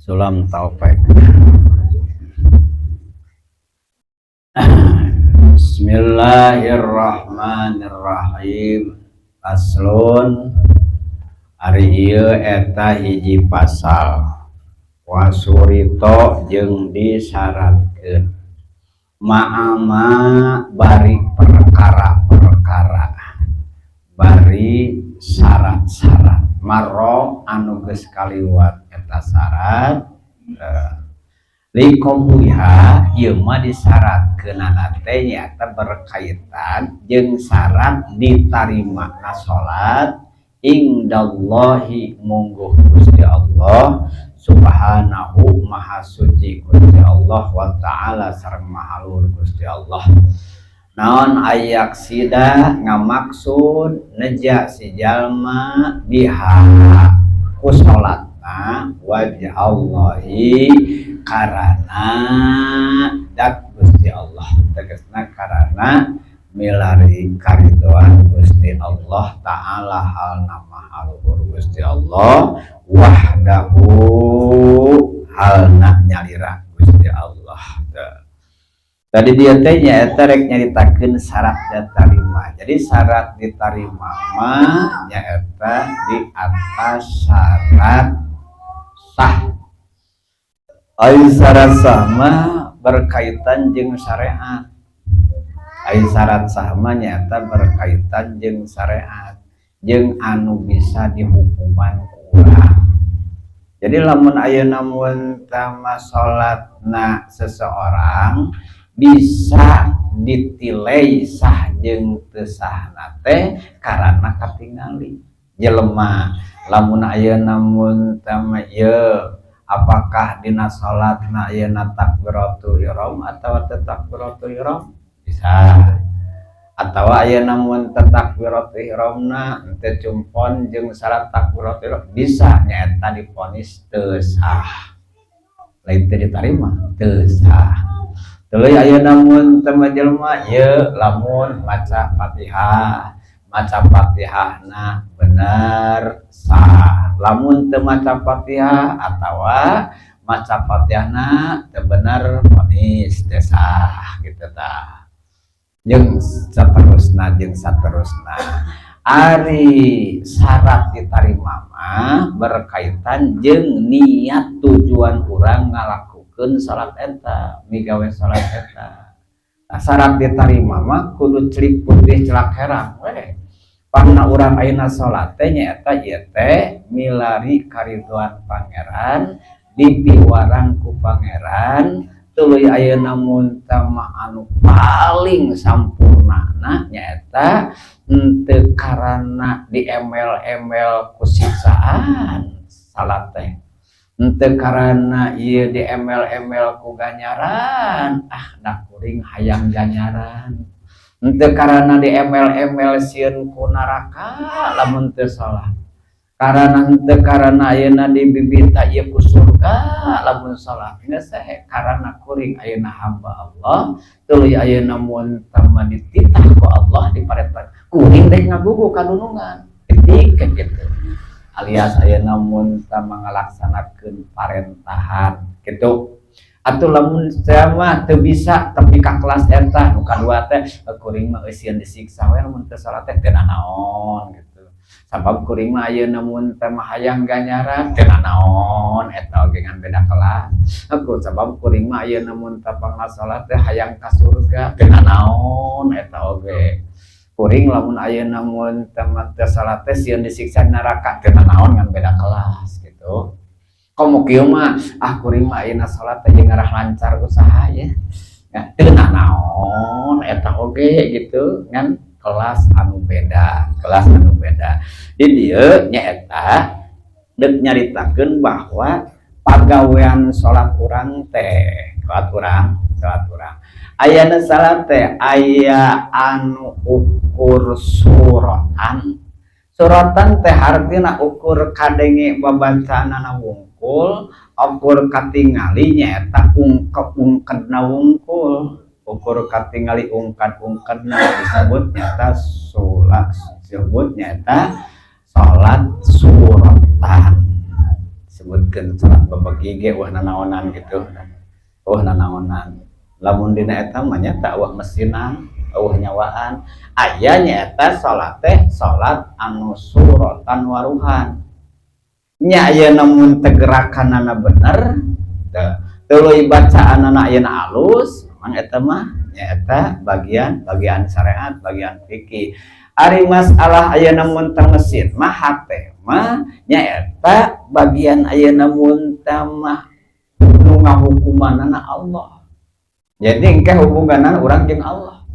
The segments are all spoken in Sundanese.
Sulam taufik. Bismillahirrahmanirrahim. Faslun, ari ieu eta hiji pasal. Wa syurita, jeung disyaratkeun, ma'ama, bari perkara-perkara, bari syarat-syarat, marra, anu geus kaliwat eta syarat, liqabuliha. Ieu mah disyaratkeunana teh nyaeta berkaitan jeung syarat ditarimana salat indallahi, mungguh Gusti Allah, subhanahu, maha suci Gusti Allah, wa ta'ala, sareng maha luhur Gusti Allah. Naon? Ayyaqsida, ngamaksud neja si jalma, biha, ku salatna, wajhallahi, karana dat Gusti Allah, tegasna karana milari karidoan Gusti Allah, ta'ala, halna maha luhur Gusti Allah, wahdahu, halna nyalira Gusti Allah. Tadi dia teh nyaeta rek nyaritakeun syarat diterima. Jadi syarat diterima mah nyaeta di atas syarat sah. Ai syarat sah mah berkaitan jeung syariat. Ai syarat sah mah nyaeta berkaitan jeung syariat, jeung anu bisa dihukuman ku urang. Jadi lamun ayeuna mun tama salatna seseorang bisa ditilai sah jeung teu sahna teh karana katingali jelema. Lamun ayeuna mun tama ieu, apakah dina salatna ayeuna takbiratul ihram atawa teu takbiratul ihram, bisa. Atawa ayeuna mun teu takbiratul ihramna teu cumpon jeung syarat takbiratul ihram, bisa nyaeta divonis teu sah, lain teu ditarima, teu sah. Tuluy ayeuna mun teu jelema ieu, lamun maca Fatihah, maca Fatihahna bener, sah. Lamun teu maca Fatihah atawa maca Fatihahna teu bener, vonis teu sah gitu tah, jeung saterusna, jeung saterusna. Ari syarat ditarima mah berkaitan jeung niat tujuan urang ngalakukeun salat eta, migawe salat eta. Nah, syarat ditarima mah kudu celik putih celak herang we. Pangna urang ayeuna salat teh nyaeta ieu teh milari karidoan Pangeran, dipiwarang ku Pangeran. Tuluy ayeuna mun mah anu paling sampurnana nyaeta henteu karana diemel-emel ku siksaan salat teh, henteu karana ieu diemel-emel ku ganjaran, ah da kuring hayang ganjaran, henteu karana diemel-emel sieun ku neraka lamun teu salat, karena henteu karana ayeuna dibibita ieu ku surga lamun salat. Geus karana kuring ayeuna hamba Allah, tuluy ayeuna mun tama dititah ku Allah, diparentah kuring rek ngagugu kadunungan ketik gitu, alias ayeuna mun tama ngalaksanakeun parentahan gitu. Atau lamun saya mah teu bisa tapi ka kelas eta nu kadua teh, kuring mah eusieun disiksa we lamun teu salat teh, teu nanaon gitu, sabab kuring mah ayeuna mun teh mah hayang ganjaran, teu nanaon eta oge, ngan beda kelas aku. Sabab kuring mah ayeuna mun teh pangna salat teh hayang ka surga, teu nanaon eta oge. Kuring lamun ayeuna mun teh mah teu salat teh sieun disiksa neraka, teu nanaon, ngan beda kelas gitu. Komo kieu mah, ah kuring mah ayeuna salat teh jeung ngarah lancar usaha ya, teu nanaon eta oge gitu, ngan kelas anu beda, kelas anu beda. Di dieu nyaeta deuk nyaritakeun bahwa pagawean salat urang teh, salat urang ayana salat teh aya anu ukur suratan. Suratan teh hartina ukur kadenge babacaanana wungkul, ukur katingali nyaeta ungkep-ungkedna wungkul, ukur katingali ungkad-ungkedna disebut nyata salat, disebut nyata salat suratan. Disebut. Sebutkeun salat babagi ge wah nanaonan gitu, wah nanaonan. Lamun dina eta mah nyata wah mesinan, euweuh nyawaan. Aya nyaeta salat teh salat anu suratan waruhan nya, ayeuna mun teu gerakanana bener, tuluy bacaanana ayeuna alus, memang eta mah nyaeta bagian bagian syariat, bagian fikih. Ari masalah ayeuna mun teu mesin mah, hate mah nyaeta bagian ayeuna mun mah nu ngahukumanana Allah. Jadi engke hubunganna urang jeung Allah.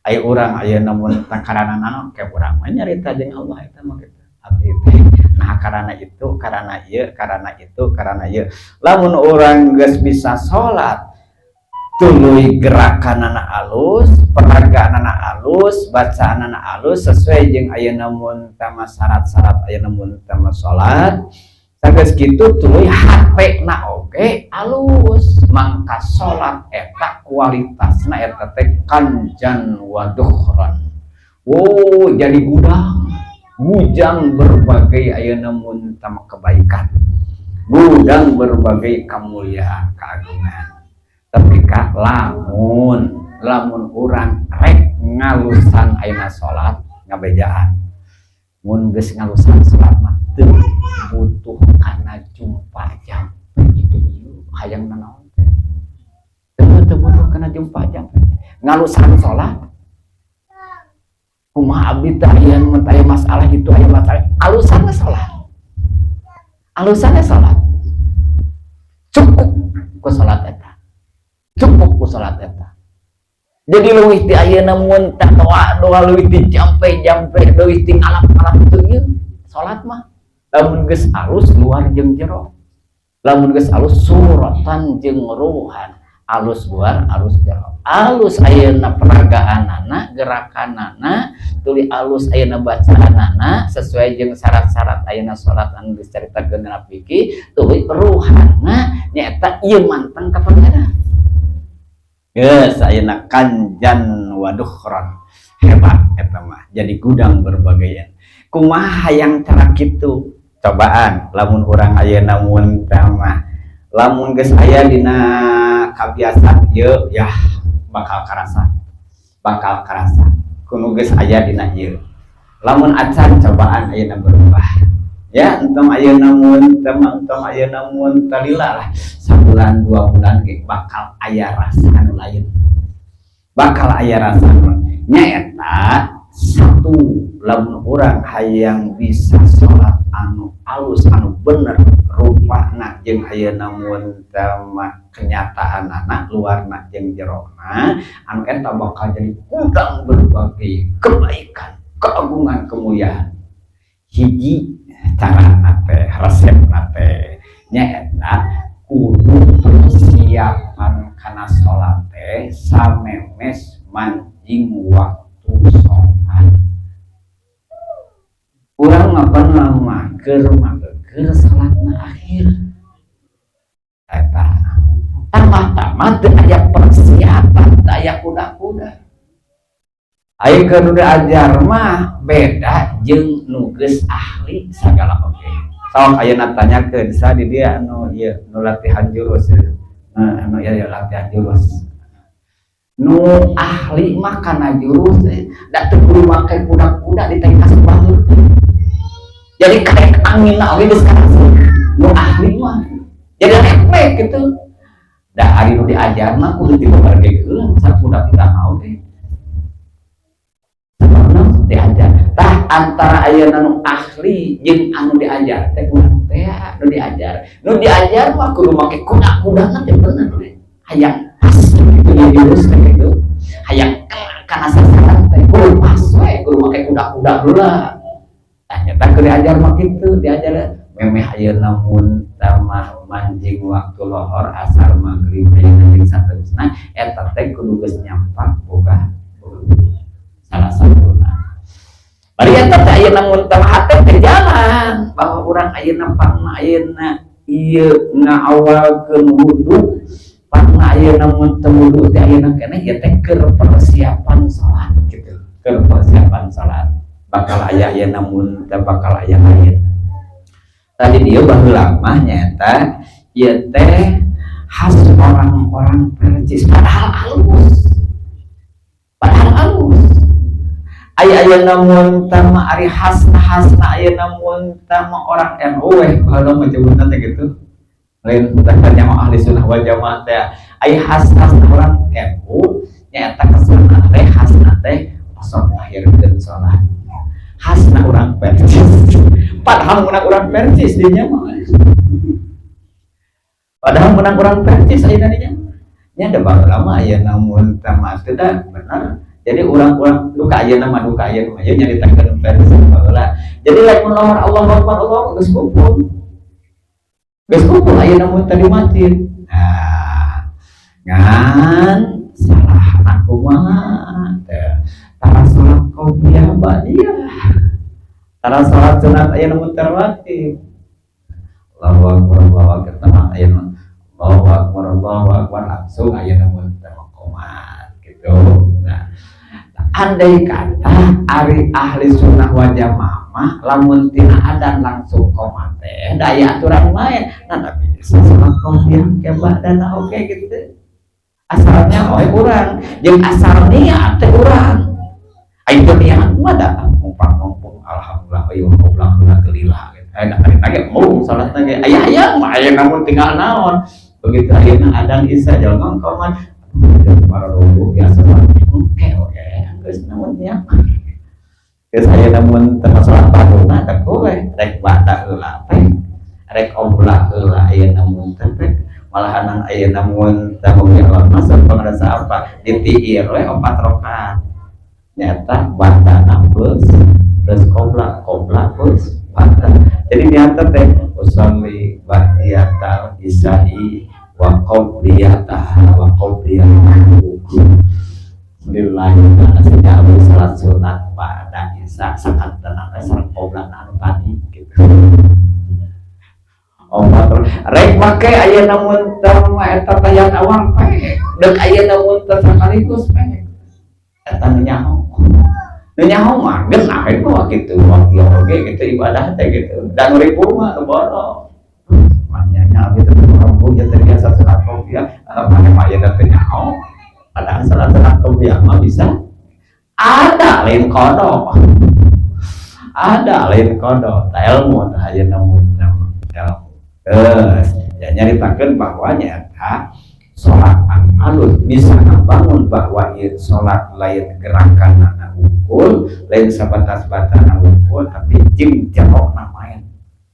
Ai urang ayeuna mun teu karana naon ke, urang mah nyarita jeung Allah eta mah kitu. Abdi teh nah karena itu, karena ieu, karena itu, karena ieu. Lamun urang geus bisa salat, tuluy gerakanana alus, peragaanana alus, bacaanana alus, sesuai jeung ayeuna mun tama syarat-syarat ayeuna mun tama salat, sageus kitu tuluy hatena oge alus, mangka salat eta kualitasna eta teh kanzan wa dukhran. Wow, jadi gudang gudang berbagai ayeuna mun tama kebaikan, gudang berbagai kemuliaan, keagungan. Tapi kak, lamun lamun urang rek ngalusan ayeuna salat, ngabejaan mun geus ngalusan salat mah teu butuh kana jumpa jampe itu ieu hayang nanaon teh, teu teu butuh kana jumpa jampe ngalusan salat. Kumaha abdi teh aya mun aya masalah itu, aya masalah, alusan salat, alusannya salat, cukup ku salat eta, cukup ku salat eta. Jadi leuwih ti ayeuna mun tah doa doa, leuwih ti jampe jampe, leuwih ti ngalap-ngalap itu ieu salat mah lamun geus alus luar jeung jero, lamun geus alus suratan jeung ruhan, alus luar, alus jero, alus ayeuna peragaanana, gerakanana, tuluy alus ayeuna bacaanana sesuai jeung syarat-syarat ayeuna salat anu dicaritakeun dina fikih, tuluy ruhana nyaeta ieu manteng ka Pangeran. Geus ayeuna kanzan wa dukhran, hebat eta mah, jadi gudang berbagai. Kumaha hayang cara kitu? Cobaan lamun urang ayeuna mun teh mah, lamun geus aya dina kabiasaan ieu yah, bakal karasa, bakal karasa kudu geus aya dina ieu. Lamun acan, cobaan ayeuna berubah ya. Entong ayeuna mun teh mah, entong ayeuna mun talila lah, sabulan 2 bulan ge bakal aya rasa anu lain, bakal aya rasa anu nyaeta. Satu, lamun urang hayang bisa salat anu alus, anu bener rupana jeung ayeuna mun teh mah kenyataanana luarna jeung jerona, anu eta bakal jadi gudang berbagai kebaikan, keagungan, kemuliaan. Hiji carana teh, resepna teh nyaeta kudu persiapan kana salat teh samemes manjing waktu salat. Urang mah pernah mah keur mah keur salatna akhir eta tambah-tambah teu aya persiapan, teu aya kuda-kuda. Ayo keur nu diajar mah beda jeung nu geus ahli sagala oge. Sok ayeuna tanyakeun sa di dia anu ieu nu latihan jurus ya. Nah, anu ieu latihan jurus. Nu ahli mah kana jurus da teu kudu make kuda-kuda di tengkas baheul. Jadi karek anginna oge geus karasa. Nu ahli mah jadi refleks gitu. Da ari nu diajar mah kudu tiba heula sakuda-kuda mah oge. Sababna diajar. Tah, antara ayeuna nu ahli jeung anu diajar teh kurang teh nu diajar. Nu diajar mah kudu make kuda-kudana teh bener we. Hayang pas gitu di jurus teh gitu. Hayang kena kana sasaran teh kudu pas we, kudu make kuda-kuda heula. Tah, nyata keur diajar mah kitu, diajar memeh ayeuna mun mah manjing waktu lohor, asar, maghrib ayeuna jeung saterusna, eta teh kudu geus nyampak boga salah satuna. Bari eta teh ayeuna mun teh hate teh jalan bahwa urang ayeuna pangna ayeuna ieu ngaawalkeun wudu, pangna ayeuna mun teu wudu teh ayeuna keneh ieu teh keur persiapan salat gitu, keur persiapan salat bakal aya ayeuna mun teh bakal aya lain. Tadi dia baheula mah nyaeta ieu teh khas orang-orang Persis, padahal alus, padahal alus. Aya aya namun tama ari khasna khasna aya namun tama orang NU weh baheula mah nyebutna teh gitu, lain teh nyaho ahli sunnah wal jamaah teh. Aya khas khasna orang NU nyaeta kesanna teh khasna teh osok ngahirkeun salat, khasna orang Persis, padahal menang orang Persis dinya mah, padahal menang orang Persis ayeuna dinya nya. Ada baheula mah aya namun tama teh bener. Jadi orang-orang duka ayeuna mah, duka ayeuna mah ieu nyaritakeun Persis baheula. Jadi lamun lohor Allah Akbar Allah, geus kumpul, geus kumpul ayeuna mun tadi masjid. Nah, ngan salah kumaha teh, tara salat qobliyah ba'diyah, tara salat sunat ayeuna mun rawatib. Allahu akbar, Allahu akbar, tenang ayeuna, Allahu akbar, Allahu akbar, langsung ayeuna mun qomat gitu. Nah, andai kata ari ahli sunnah wal jamaah mah lamun tina adan langsung qomat teh daya aturan main. Nah, tapi salat qobliyah ke badana oke gitu, asalnya oh urang jeung asal niat teh urang. Ayo niat mah da mumpung alhamdulillah, ayo qobliyah heula kelila gitu. Eh, da tadi lagi mau salat lagi aya aya mah aya, namun tinggal naon begitu ayeuna adan isya jelema qomat para biasa, oke oke geus namun niat geus aya, namun teu salat farduna teh boleh rek ba'da heula teh, rek qobla heula aya, namun teh malahan aya namun teh Allah masuk pengrasa apa ditiir we opat rakaat nyata ba'da plus plus qobla, qobla plus ba'da. Jadi niatna teh usolli ba'diyatal isya'i wa qobliyataha wa qobliyatahu lillahi ta'ala. Sejauh salat sunat ba'da isya sangat tenang sareng qobla anu tadi gitu. Oh, rek make aya namun teh eta tahiyat awal pe deuk aya namun teh sekaligus pe eta nu nyaho, nu nyaho mah geunah itu mah kitu wakil oge gitu ibadah teh gitu dan ribu mah nu bodoh nya gitu orang ya terbiasa salat qobliyah mana mah aya teh nyaho, padahal salat sunat qobliyah mah bisa ada lain qodho, ada lain qodho. Tak ilmu tah aya namun ilmu. Terus ya nyaritakeun bahwa nyata salat alus bisa ngabangun bahwa ieu salat lain gerakan anak wungkul, lain sabatas batana wungkul, tapi jeung jerona main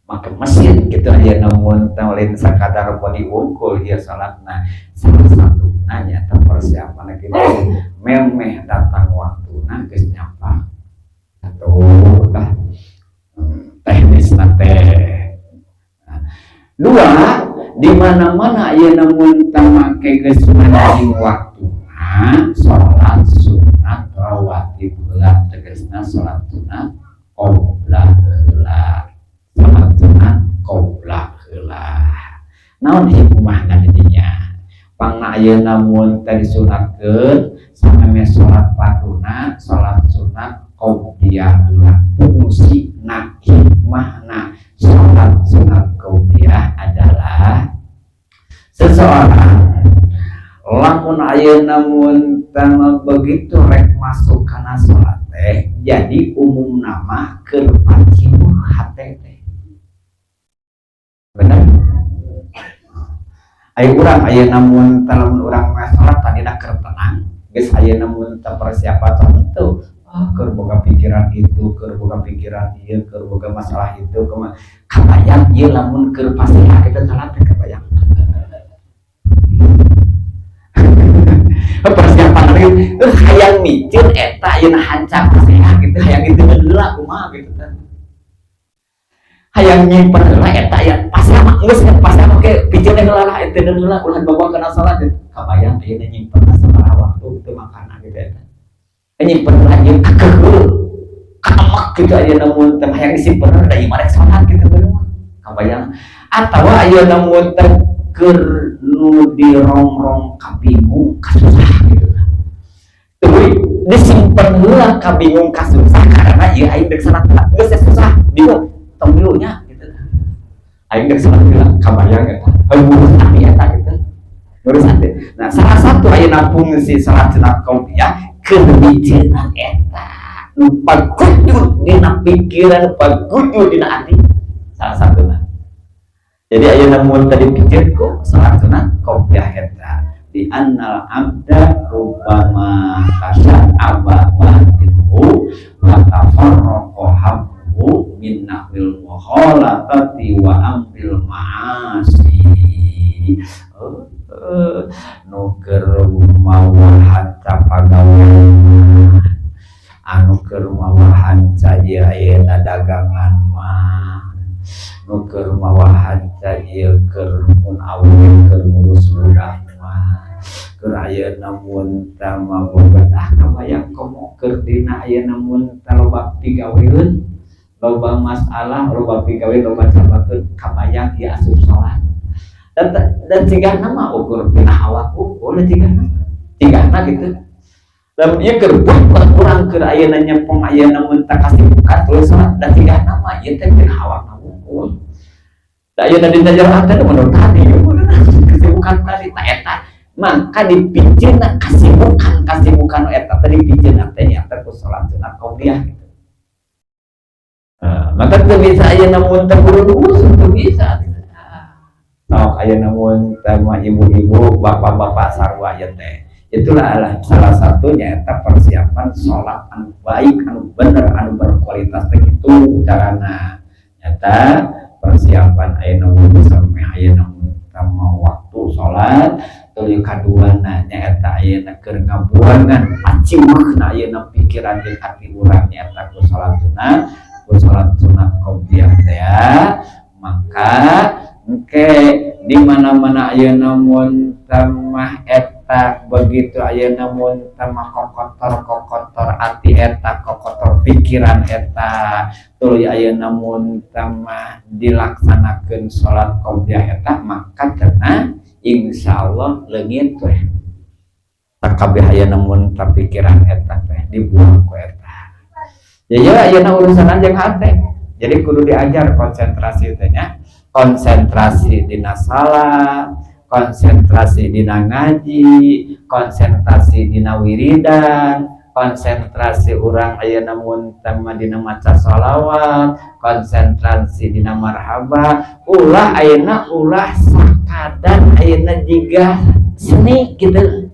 make mesin gitu aya namun teh lain sakadar body wungkul ieu salatna. Salah satu nanya persiapan gitu memeh datang waktuna geus nyapa atau tah teknis teh. Dua, di mana-mana aya namun teu make geus manjing waktuna salat sunat rawatib heula, tegasna salat sunat qobla heula, salat sunat qobla heula. Naon hikmahna di dinya? Pangna ayeuna mun teh disunatkeun samemeh salat farduna salat sunat qobliyah heula, fungsina hikmahna salat sunat qobliyah adalah seseorang lamun ayeuna mun begitu rek masuk kana salat teh jadi umum nama keur paciweuh hate teh, bener. Ayo urang ayeuna mun lamun urang mah salat tadina keur tenang geus ayeuna mun teu persiapan tentu ah keur boga pikiran itu, keur boga pikiran ieu, keur boga masalah itu, kumaha kabayang ieu lamun keur pasea kita salat teh, kabayang persiapan lagi hayang micin eta ayeuna hancang pasea gitu, hayang itu heula kumaha gitu kan, hayang nyimpen heula eta ya pasea mah geus pasea mah ke piceun heula lah eta heula ulah dibawa kana salat gitu. Kabayang ayeuna nyimpen sabaraha waktu itu makanan gitu eta nyimpen heula ieu kakeuheul kaemek gitu ayeuna mun teh hayang disimpen da ieu mah rek salat gitu mah kabayang. Atawa ayeuna mun teh keur nu dirongrong kabingung kasusah gitu tuluy disimpen heula kabingung kasusah karena ieu aing deuk salat geus susah bingung tong nya gitu. Aing geus salat heula, kabayang eta. Ngurus hati eta gitu. Ngurus hati. Nah, salah satu ayeuna fungsi salat sunat qobliyah keur miceunna eta. Nu pagujud dina pikiran, pagujud dina hati. Salah satu lah. Jadi ayeuna mun tadi pikir ku salat sunat qobliyah eta di annal abda rubbama tasya'aba batinuhu wa tafarraqa hammuhu min nahwil mukhalatati wa amril ma'asi. Nu keur mawa hanca pagawean, anu keur mawa hanca ieu ayeuna dagangan mah, nu keur mawa hanca ieu keur mun awewe keur ngurus budak mah, keur ayeuna mun tah mah boga, ah, kabayang komo keur dina ayeuna mun tah loba pigaweun, loba masalah, loba pigawe, loba cabakeun, kabayang ieu asup salat dan cigana mah ukur dina awak ukur cigana cigana gitu. Dan ieu keur buat urang keur ayeuna nyepong ayeuna mun tah kasibukan terus salat dan cigana mah ieu teh dina awak ukur. Da ayeuna dina jalan teh menurut tadi kesibukan tadi tak eta, maka dipiceunna kasibukan kasibukan eta teh dipiceunna teh nyata ku salat sunat qobliyah gitu. Nah, maka teu bisa ayeuna mun teh buru-buru, teu bisa. Sok ayeuna mun teh mah ibu-ibu, bapak-bapak sarua ieu teh. Itulah salah satunya eta persiapan sholat anu baik, anu bener, anu berkualitas teh kitu carana. Nyata persiapan ayeuna wudu sampai ayeuna mun teh waktu sholat. Tuluy kaduana nyaeta ayeuna keur ngabuangan paciweuhna ayeuna pikiran jeung hati urang nyaeta ku salat sunat qobliyah teh ya. Maka engke di mana-mana ayeuna mun mah eta begitu ayeuna mun mah kokotor kokotor ati eta, kokotor pikiran eta, tuluy ayeuna mun mah dilaksanakeun salat qobliyah eta, maka cenah insyaallah leungit weh sakabeh ayeuna mun pikiran eta teh dibuang ku eta. Ya ya, ayeuna urusan jeung hate. Jadi kudu diajar konsentrasi teh nya, konsentrasi dina salat, konsentrasi dina ngaji, konsentrasi dina wiridan, konsentrasi urang ayeuna mun teh dina maca sholawat, konsentrasi dina marhaba. Ulah ayeuna, ulah sakadar ayeuna jiga seni gitu,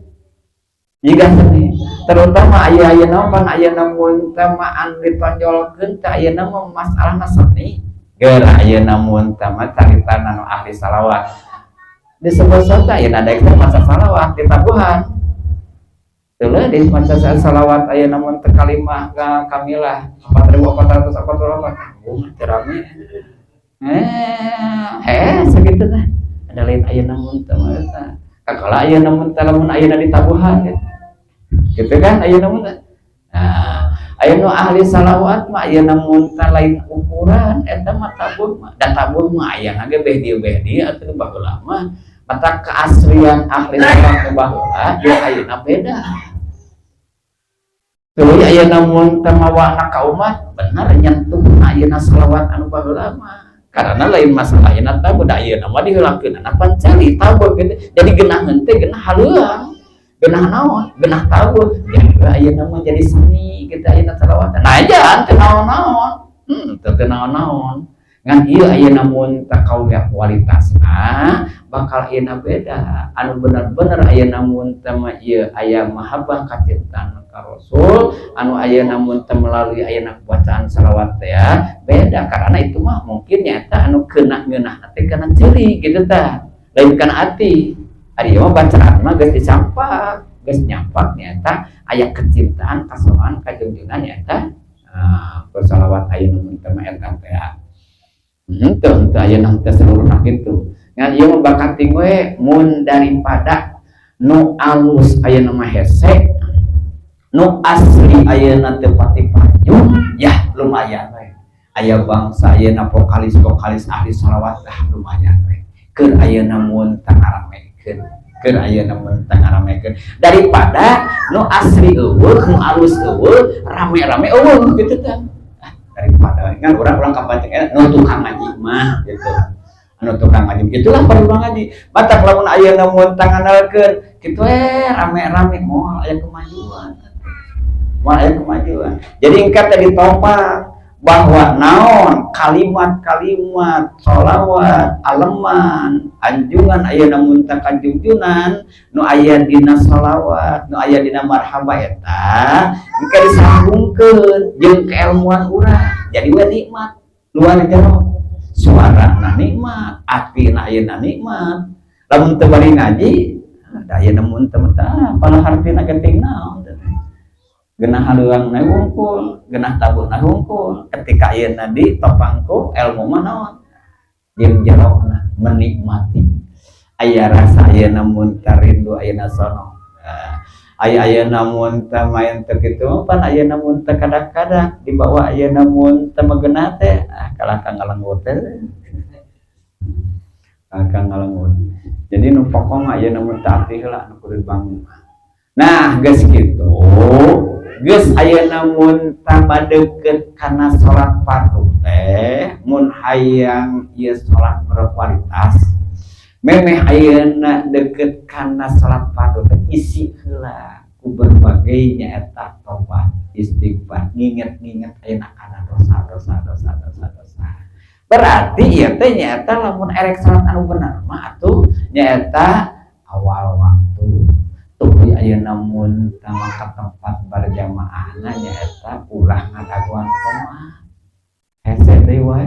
jiga seni. Terutama aya ayeuna pan ayeuna mun teh mah anu ditonjolkeun teh ayeuna mah masalahna seni. Geura ayeuna mun teh mah carita anu ahli salawat disebut sota ayeuna daek teh maca salawat di tabuhan. Teulah di maca salawat ayeuna mun teh kalimah ka kamilah 4444, oh teu rame, eh sakitu teh. Ada lain ayeuna mun teh mah eta kakala ayeuna mun teh lamun ayeuna di tabuhan gitu, gitu kan ayeuna mun teh. Nah, ayeuna ahli salawat mah ayeuna mun teh lain ukuran eta mah tabuh mah, da tabuh mah aya ge beh dieu beh dieu atuh. Baheula mah mata keaslian ahli salawat baheula jeung ayeuna beda. Tuluy ayeuna mun teh mawana ka umat bener nyentuh ayeuna salawat anu baheula mah, karena lain masalah ayeuna tabuh, da ayeuna mah diheulakeun pan cari tabuh gitu. Jadi geunaheun teh geunah haleuang, genah naon, genah tabuh. Jadi ayeuna mah jadi seni gitu ayeuna salawat. Nah aja teu naon-naon, teu naon-naon ngan ieu ayeuna mun teh kauliah kualitasna bakal ayeuna beda. Anu bener-bener ayeuna mun teh mah ieu aya mahabbah kacintaan ka Rasul anu ayeuna mun teh melalui ayeuna bacaan salawat teh ya beda, karena itu mah mungkin nyata anu kena ngeunah teh kana ceuli gitu tah, lain kana ati. Ari mah bacaan mah geus dicampak, geus nyampak nyata aya kecintaan kasoran ka junjungan nyata bersalawat ayeuna mun teh mah eta teh. Henteu, henteu ayeuna teh seluruhna kitu. Ngan ieu mah bakating we mun daripada nu alus ayeuna mah hese, nu asli ayeuna teu pati payu, ya lumayan we. Aya bangsa ayeuna vokalis-vokalis ahli sholawat, ah lumayan we. Keur ayeuna mun teu ngaramekeun, keur ayeuna mun teu ngaramekeun daripada nu asli euweuh, nu alus euweuh, rame-rame euweuh gitu teh. Ah, daripada kan urang-urang kapancing nu tukang ngaji mah gitu. Anu tukang ngaji itulah perlu ngaji. Matak lamun ayeuna mun tangandalkeun kitu, rame-rame moal aya kemajuan, moal aya kemajuan. Jadi engke teh ditopang bahwa naon, kalimat-kalimat sholawat, aleman, anjungan ayeuna mun teh kajungjunan nu aya dina sholawat, nu aya dina marhaba, eta engke disambungkeun jeung keilmuan urang, jadi we nikmat luar jero. Suara na nikmat, ati na ayeuna nikmat. Lamun teu bari ngaji da ayeuna mun teu tah pala hartina geuting naon teh, genah haluang na wungkul, genah tabuh na wungkul. Ketika ayeuna ditopang ku ilmu mah naon, jeung jerona menikmati, aya rasa ayeuna mun rindu, ayeuna sono. Nah, aya ayeuna mun teh main teu kitu pan, ayeuna mun teh kadang-kadang dibawa ayeuna mun teh megenah teh, ah, kalah ka ngalengut teh, kalah ka ngalengut. Jadi nu pokok mah ayeuna mun teh ati heula nu kudu dibangun. Nah, geus kitu, geus ayeuna mun tambah deukeut kana salat fardu teh, mun hayang ieu salat berkualitas, memeh ayeuna deukeut kana salat fardu teh isi heula ku berbagai nyaeta tobat, istighfar, nginget-nginget ayeuna kana dosa, dosa, dosa, dosa, dosa. Berarti ieu teh nyaeta lamun erek salat anu bener mah atuh nyaeta awal waktu. Tuluy ayeuna mun tama ka tempat berjamaahna nyaeta ulah ngadagoan qomat, hese deui wae,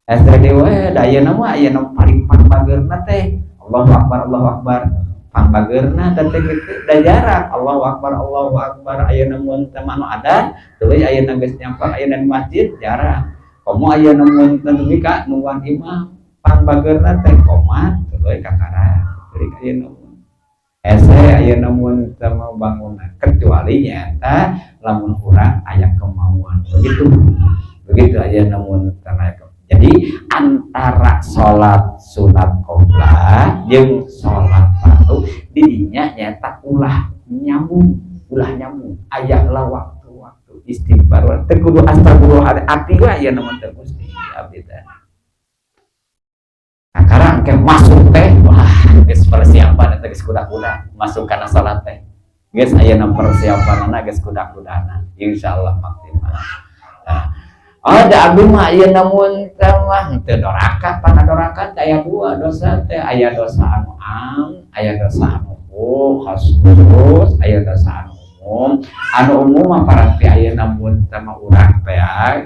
hese deui wae. Da ayeuna mah ayeuna paling pangbageurna teh Allahu Akbar, Allahu Akbar, pangbageurna teh kitu da jarak Allahu Akbar, Allahu Akbar. Ayeuna mun teh anu adan, tuluy ayeuna geus nyamper ayeuna di masjid jarak, komo ayeuna mun teh nepi ka nungguan imam, pangbageurna teh qomat tuluy kakara tuluy. Ayeuna hese ayeuna mun teu mau bangunan, kecuali nyata lamun urang aya kemauan begitu begitu ayeuna mun teu. Jadi antara salat sunat qoblah jeung salat fardu didinya nyata ulah nyambung, ulah nyambung. Aya lah waktu-waktu istighfar teu kudu astagfirullah, ati we ayeuna mun teu, Gusti, abdi teh. Nah, sekarang ke masuk teh, wah, geus persiapan eta, geus kuda-kuda masuk kana salat teh. Geus ayeuna persiapanana geus kuda-kudana, insyaallah maksimal. Nah, oh, da abdi mah ayeuna mun teh mah teu doraka, pan doraka teh aya dua dosa teh, aya dosa anu am, aya dosa anu khusus, aya dosa anu umum. Anu umum mah paranti ayeuna mun teh mah urang teh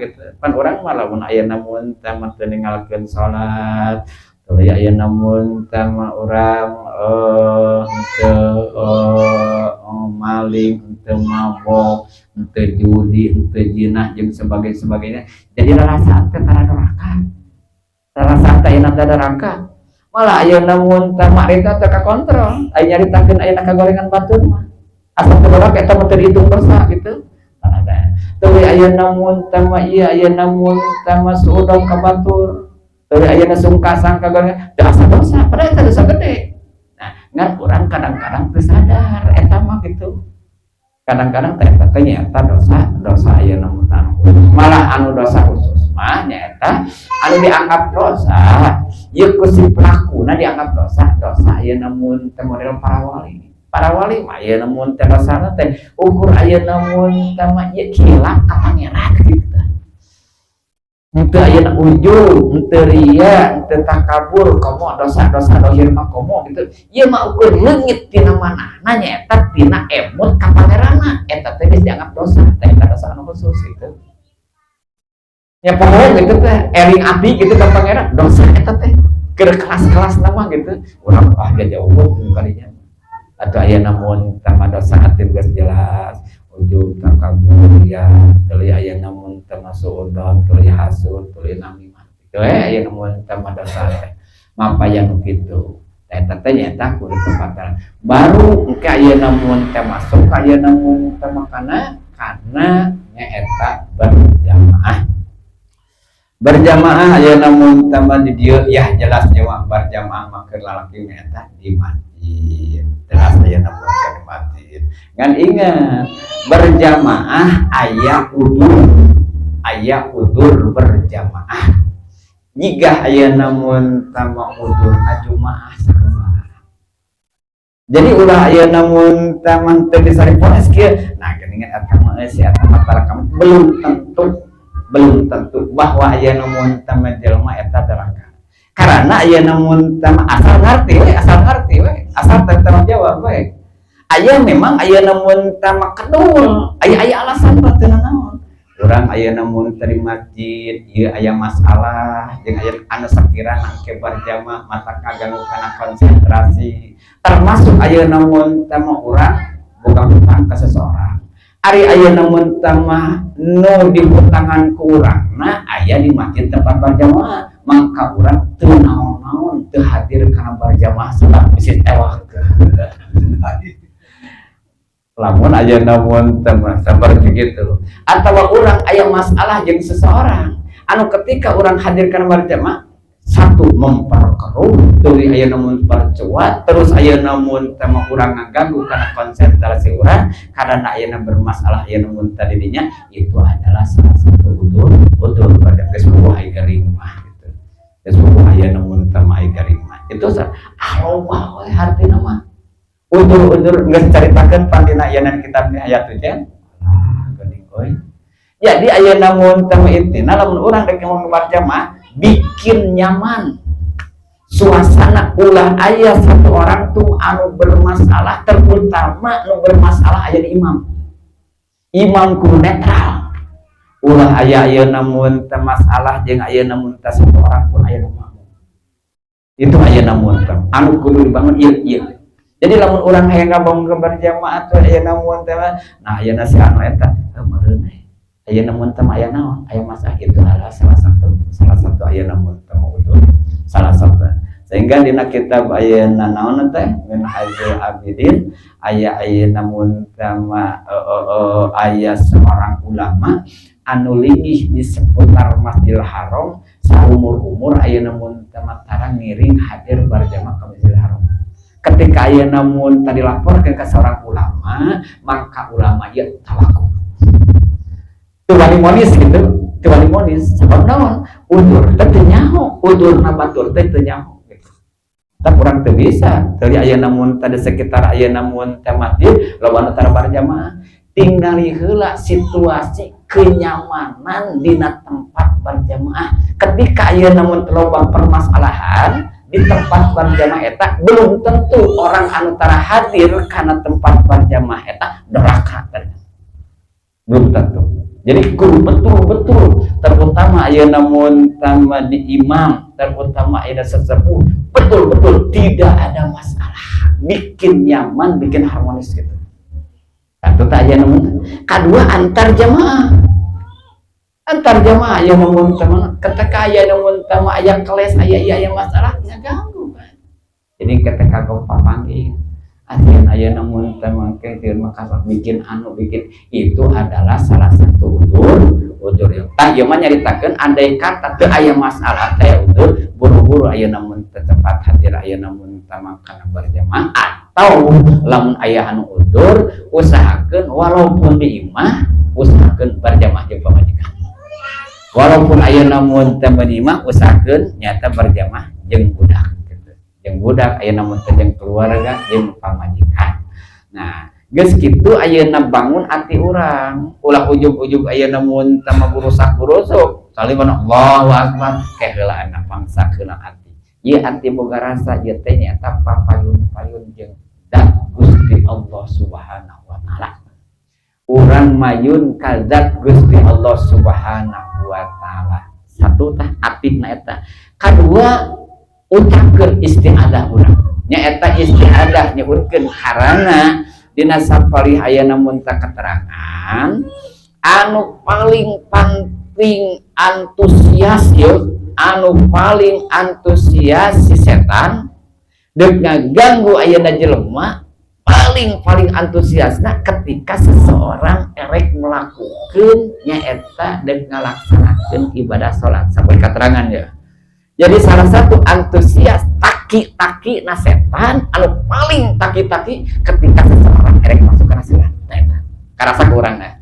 gitu. Pan urang mah lamun ayeuna mun teh mah teu ninggalkeun salat, tuluy ayeuna mun teh mah urang henteu maling, henteu mabok, henteu judi, henteu jinah jeung sebagainya sebagainya. Jadi rarasaan teh tara doraka. Rarasaan teh ayeuna teh doraka. Malah ayeuna mun teh marita teh kakontrol, aya nyaritakeun ayeuna kagorengan batur mah. Asa teu doraka eta mah teu dihitung dosa gitu. Tuluy ayeuna mun teh mah ieu, ayeuna mun teh mah suudon ka batur. Tuluy ayeuna sungkasang ka gorengan, teu asa dosa, padahal eta dosa gede. Nah, ngan urang kadang-kadang teu sadar eta mah gitu. Kadang-kadang teh eta teh nyaeta dosa, dosa ayeuna mun anu khusus. Malah anu dosa khusus mah nyaeta anu dianggap dosa, ieu ku si pelakuna dianggap dosa, dosa ayeuna mun teh model para wali. Para wali mah ayeuna mun teh dosana teh ukur ayeuna mun teh mah ieu khilaf ka Pangeran gitu. Henteu ayeuna ujub, henteu ria, henteu takabur, komo dosa-dosa dohir mah komo gitu. Ieu mah ukur leungit tina manahna nyaeta tina emut ka Pangeranna, eta teh geus dianggap dosa, teh eta dosa anu khusus gitu. Ya pokoknya gitu teh, eling ati gitu ka Pangeran, dosa eta teh. Keur kelas-kelas nama gitu. Urang ah jauh kalinya. Atau aya namun tama dosa ati geus jelas, ujub, takabur, ya tuluy aya namun termasuk suudon, tuluy hasud, tuluy namimah gitu aya namun tama dosa teh mapaya nu kitu. Eta teh nyaeta kudu tempatan baru engke aya namun teh masuk aya namun teh makana karena nyaeta berjamaah. Berjamaah aya namun tambah di dieu ya jelas nyawa berjamaah mah keur lalaki nyaeta di masjid. Jelas aya namun di masjid. Ngan ingat, berjamaah aya udur, aya udur berjamaah. Jika aya mun tama udurna jumaah sarua. Jadi ulah aya mun tama teu bisa diponis kieu. Nah, geuningan eta mah si eta mah belum tentu, belum tentu bahwa aya mun tama jelema eta neraka. Karena aya mun tama asal ngerti we, asal ngerti we, asal tanggung jawab we. Aya memang aya mun tama kedul, aya aya alasan mah teu naon. Urang aya namun tadi masjid ieu aya masalah jeung aya anu sakirana ke berjamaah mata kaganggu kana konsentrasi, termasuk aya namun tama urang boga hutang ke seseorang. Ari aya namun tama nu dihutangan ku urangna aya di masjid tempat berjamaah, maka urang teu naon-naon teu hadir kana berjamaah sebab bisi tewak. Lamun aya namun tama seperti gitu atau orang aya masalah jeung seseorang anu ketika orang hadir kana berjamaah, satu memperkeruh tuluy aya namun percuat terus, aya namun tama urang ngaganggu karena konsentrasi urang karena aya bermasalah aya namun tadinya, itu adalah salah satu udur udur pada geus buah garing mah gitu. Geus buah aya namun tama ai garing mah itu ah loba we hartina mah udur-udur. Geus caritakeun pandina aya kitab Nihayatul Jan. Ah, geuning euy. Jadi aya namun tama intina lamun urang rek ngomong berjamaah, bikin nyaman suasana, ulah aya satu orang tuh anu bermasalah, terutama anu bermasalah aya di imam. Imam kudu netral, ulah aya aya namun teu masalah jeung aya namun teu satu orang pun aya makmum itu. Aya namun teu anu kudu dibangun ieu ieu. Jadi lamun urang hayang ngabangun berjamaah tuh aya namun teh, nah aya si anu eta meureun aya namun teh aya naon aya masalah, itu adalah salah satu aya namun teh udur salah satu. Sehingga dina kitab ayeuna naon teh Minhajul Abidin aya aya namun teh aya seorang ulama anu linggih di seputar Masjidil Haram saumur-umur aya namun teh tara ngiring hadir berjamaah ke Masjidil Haram. Ketika aya namun tadi laporkan ke seorang ulama, maka ulama ya tawakuf, teu wani monis gitu, teu wani monis. Sebab naon? Udur teh teu nyaho, udurna batur teh teu nyaho gitu. Tak urang teu bisa tadi aya namun tadi sekitar aya namun teh masjid lawan tara berjamaah, tinggali heula situasi kenyamanan dina tempat berjamaah. Ketika aya namun loba permasalahan di tempat berjamaah eta, belum tentu orang anu tara hadir karena tempat berjamaah eta doraka, belum tentu. Jadi kudu betul-betul, terutama aya namun tama di imam, terutama aya sesepuh, betul-betul tidak ada masalah, bikin nyaman, bikin harmonis gitu. Satu tak aya namun, kedua antar jamaah. Antar jamaah aya namun tama ketika aya namun tama aya keles aya aya aya masalah ngaganggu kan. Jadi ketika kau papanggih asian aya namun tama ke maka bikin anu bikin itu adalah salah satu udur udur yang tah ieu mah nyaritakeun andai kata teu aya masalah teh udur buru-buru aya namun cepat hadir aya namun tama kana berjamaah, atau lamun aya anu udur usahakeun walaupun di imah usahakeun berjamaah jeung pamajikan, walaupun aya namun teu di imah usahakeun nyata berjamaah jeung budak gitu, jeung budak aya namun teh jeung keluarga jeung pamajikan. Nah, geus kitu ayeuna bangun ati urang, ulah ujug-ujug aya namun tama gurusak-gurusuk salimana Allahu akbar ke heula pangsakeun ati ieu. Ati boga rasa ieu teh nyaeta papayun-payun jeung zat Gusti Allah Subhanahu wa taala. Urang mayun ka zat Gusti Allah Subhanahu wa taala. Satu tah atina eta. Kadua, ucapkeun istiadah urang nyaeta istiadah nyebutkeun karena dina sapalih aya namun tak keterangan anu paling penting antusias yuk, anu paling antusias si setan dek ngaganggu ayeuna jelema paling paling antusiasna ketika seseorang erek melakukan nyaeta dek ngalaksanakeun ibadah salat sampai keterangan ya. Jadi salah satu antusias taki-taki na setan anu paling taki-taki ketika seseorang erek masuk ke salat. Nah eta karasa kurang, nah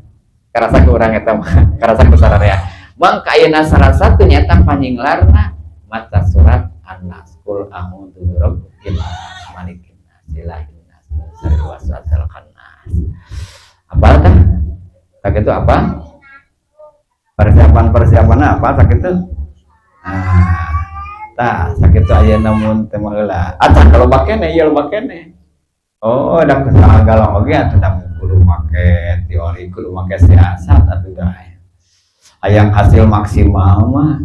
karasa kurang eta mah karasa ku sararea. Mangka ayeuna salah satu nyata panyinglarna Maca surat An-Nas, qul a'udzu birabbin nas, malikin nas, ilahin nas, min syarril waswasil khannas. Apa tah? Tak itu apa? Persiapan-persiapan apa tak itu? Nah, tah sakitu ayeuna mun teh mah heula. Ah, tah kalau keneh ieu loba keneh. Oh, da sagala oge atuh da kudu make teori, kudu make siasat atuh dah. Hayang hasil maksimal mah,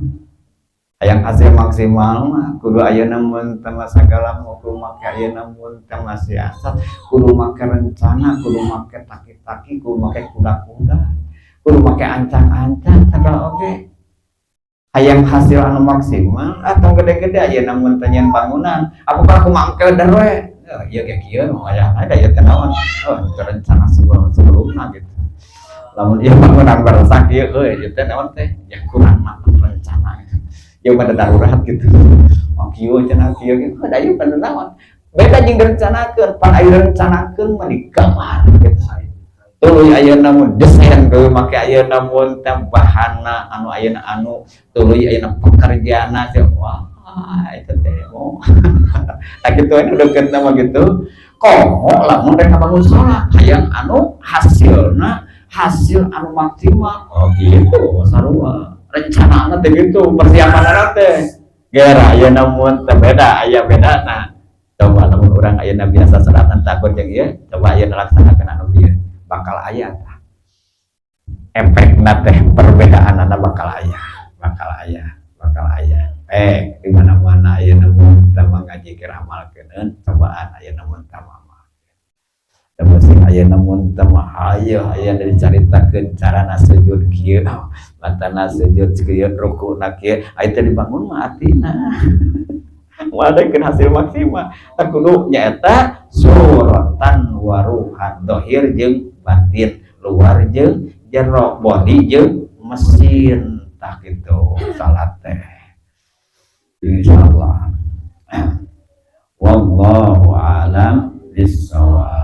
hayang hasil maksimal mah kudu ayeuna mun teh mah sagala mah kudu make ayeuna mun teh mah siasat, kudu make rencana, kudu make taki-taki, kudu make kuda-kuda, kudu make ancang-ancang sagala oge. Hayang hasil anu maksimal atau gede-gede ayeuna mun teh nyeun bangunan, apakah kumaha engke we? Oh, ieu ge kieu aya ada ieu teh naon? Oh, itu rencana sebelumna gitu. Lamun ieu bangunan barusak ieu euy, ieu teh naon teh? Ya kurang matang rencana gitu. Ieu mah darurat gitu. Oh, kieu cenah kieu gitu. Da ieu pada naon? Beda jeung direncanakeun, pan aya rencanakeun mah digambar gitu. Tuluy ayeuna mun desain tuluy make ayeuna mun teh bahanna anu ayeuna anu tuluy ayeuna pekerjaanna teh, wah, itu teh oh. Nah, kitu we deukeutna mah gitu. Komo lamun rek ngabangun salat hayang anu hasilna hasil anu maksimal. Oh gitu, sarua. Rencanana teh gitu, persiapanna teh. Gera ayeuna mun teh beda, aya bedana. Coba lamun urang ayeuna biasa salatan takut jeung ieu, coba ayeuna laksanakeun anu ieu. Bakal aya tah. Efekna teh perbedaanana bakal aya, bakal aya, bakal aya. Di mana-mana ayeuna mun teh mah ngaji keur amalkeun, cobaan ayeuna mun teh mah. Sing ayeuna mun teh mah hayo aya dicaritakeun carana sujud kieu, matana sujud kieu, rukuna kieu, aya teh dibangun mah atina. Moal daekeun hasil maksimal. Tah kudu nyaeta suratan waruhan, dohir jeung batin, luar jeung jero, body jeung mesin, tah kitu salat teh. Insyaallah. Wallahu a'lam bissawab.